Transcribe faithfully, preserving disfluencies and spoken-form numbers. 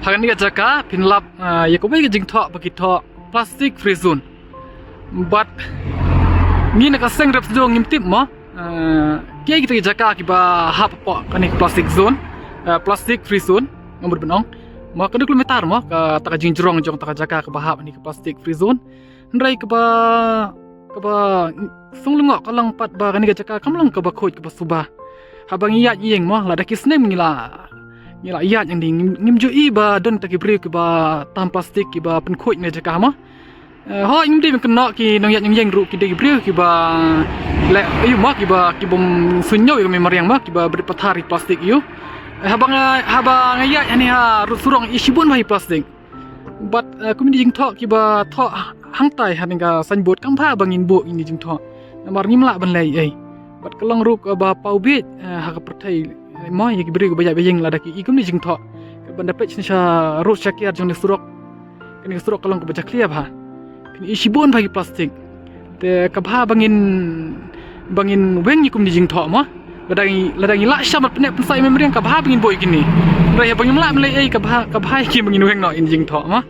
Ha kane ka jaka phin lap, ah, ïa kawei ka jingthoh ba ki thoh plastic free zone. Bad ngi na ka seng rep sdong ngim tip mo, ah, kiei kita ki jaka kiba hap hapoh kane ka plastic zone, ah, plastic free zone, ngam bud ban ong. Mo ka dei kilometer mo kata ka jingjrong jong kata ka jaka kaba hap kane ka plastic free zone. Hynrei kaba, kaba sngewlyngngoh ka long pat ba kane ka jaka kam long kaba khuid kaba suba. Haba ngi ïaid ïeng mo, lada ki snem ngi la, ngi la ïaid ïeng dei, ngim, ngim ju i ba don kita ki briew kiba tam plastik kiba pynkhuid kane ka jaka mo. Eh, hooid, ngim dei ban kynnoh, ki nongïaid nongïeng ruh ki dei ki briew kiba leh aïu mo, kiba, kibym suiñiew ïa ka mei mariang mo, kiba bret pathar ïa ki plastik aïu. Eh, haba nga, haba nga ïaid hangne ha rud surok i shibun bha ïa ki plastik. Bad, eh, kum kine ki jingthoh kiba thoh hangtai ha kane ka signboard kam bha ba ngin buh kine ki jingthoh. Namar ngim lah ban leh ei. Bad ka long ruh kaba paw bieit, eh, ha ka pyrthei, eh, mo ïa ki briew kiba ïaid ba ïeng lada ki i kum kine ki jingthoh. Kaban da peit shane sha rud sha kiar jong kane ka surok. Kane ka surok ka long kaba jakhlia bha. Phin i shibun bha ïa ki plastik. Te ka bha ba ngin, ba ngin weng ïa kum kine ki jingthoh mo. Lada ngi, lada ngi lah shah ban pynneh pynsah ïa mei mariang ka bha ba ngin buh ïa kine. Hynrei haba ngim lah ban leh ei ka bha, ka bha ïa ki ba ngin weng noh ïa kine ki jingthoh mo.